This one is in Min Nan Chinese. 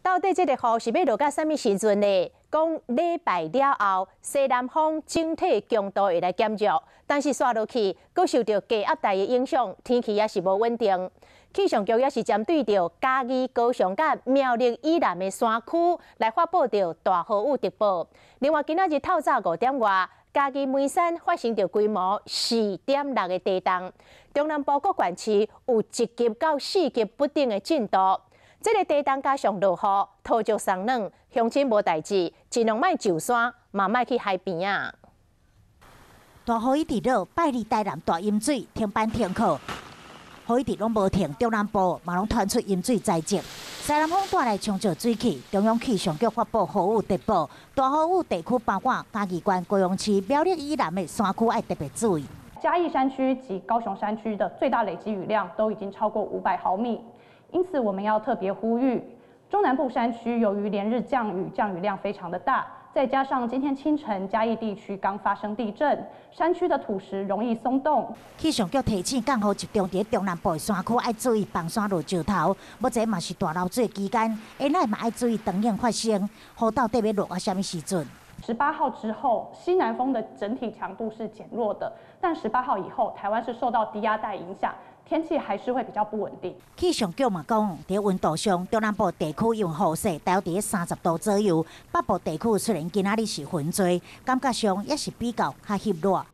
到底這个雨是欲落到啥物時陣呢？講禮拜了後，西南風整體強度會來減弱，但是紲落去，閣受著低壓帶的影響，天氣也是無穩定。氣象局也是針對著嘉義、高雄佮苗栗以南的山區來發布著大豪雨特報。另外，今仔日透早5點外，嘉義梅山發生著規模4.6的地動，中南部各縣市有1級到4級不等的震度。這个地動加上落雨，土石鬆軟，鄉親無代誌，盡量莫上山，嘛莫去海邊啊。大雨一直落，拜二台南大淹水，停班停課，雨一直攏無停，中南部嘛攏傳出淹水災情。西南風帶來充足水汽，中央氣象局發布豪雨特報，大豪雨地區包括嘉義縣、高雄市、苗栗以南的山區，愛特別注意。嘉義山區及高雄山區的最大累積雨量都已經超過500毫米。因此，我們要特別呼籲，中南部山區由於連日降雨，降雨量非常的大，再加上今天清晨嘉義地區剛發生地震，山區的土石容易鬆動。氣象局提醒，降雨集中佇中南部的山區，愛注意崩山落石頭。目前嘛是大流水期間，淹水嘛愛注意長影發生。雨到底欲落到啥物時陣？ 18號之後，西南風的整體強度是減弱的，但十八號以後，台灣是受到低壓帶影響。天氣還是會比較不穩定。氣象局嘛講，佇溫度上，中南部地區因為雨勢，大約佇30度左右；北部地區雖然今仔日是雲濟，感覺上也是比較較翕熱。